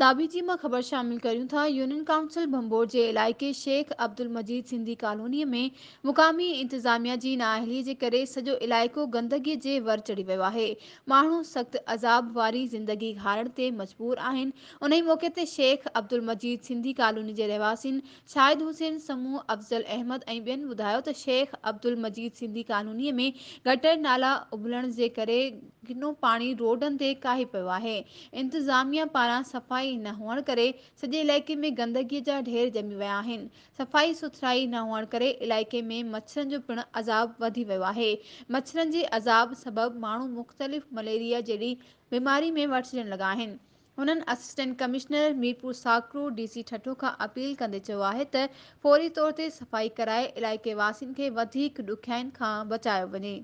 داٻيجي مان خبر شامل ڪريون ٿا يونين ڪائونسل ڀنڀور جي علائقي شيخ عبدالمجيد سنڌي ڪالوني ۾ مقامي انتظاميا جي نااهلي جي ڪري سڄو علائقو گندگي جي ور چڙهي ويو آهي ماڻهو سخت عذاب واري زندگي گهارڻ تي مجبور آهن انهي موقعي تي شيخ عبدالمجيد سنڌي ڪالوني جي رهواسين شاهد حسين سمون، افضل احمد ۽ ٻين ٻڌايو ته شيخ عبدالمجيد سنڌي ڪالوني ۾ گٽر نالا اٻلڻ جي ڪري ڪنو پاڻي روڊن تي ڪاهي پيو آهي، انتظاميا پاران صفائي نه هئڻ ڪري سڄي علائقي ۾ گندگي جا ڍير ڄمي ويا آهن، صفائي سٿرائي نه هئڻ ڪري علائقي ۾ مڇرن جو پڻ عذاب وڌي ويو آهي، مڇرن جي عذاب سبب ماڻهو مختلف مليريا جهڙي بيماري ۾ وٺجڻ لڳا آهن، هنن assistant commissioner Mirpur Sakro, D C Thatta کان اپيل ڪندي چيو آهي ته فوري طور تي صفائي ڪرائي علائقي واسين کي وڌيڪ ڏکيائين کان بچايو وڃي.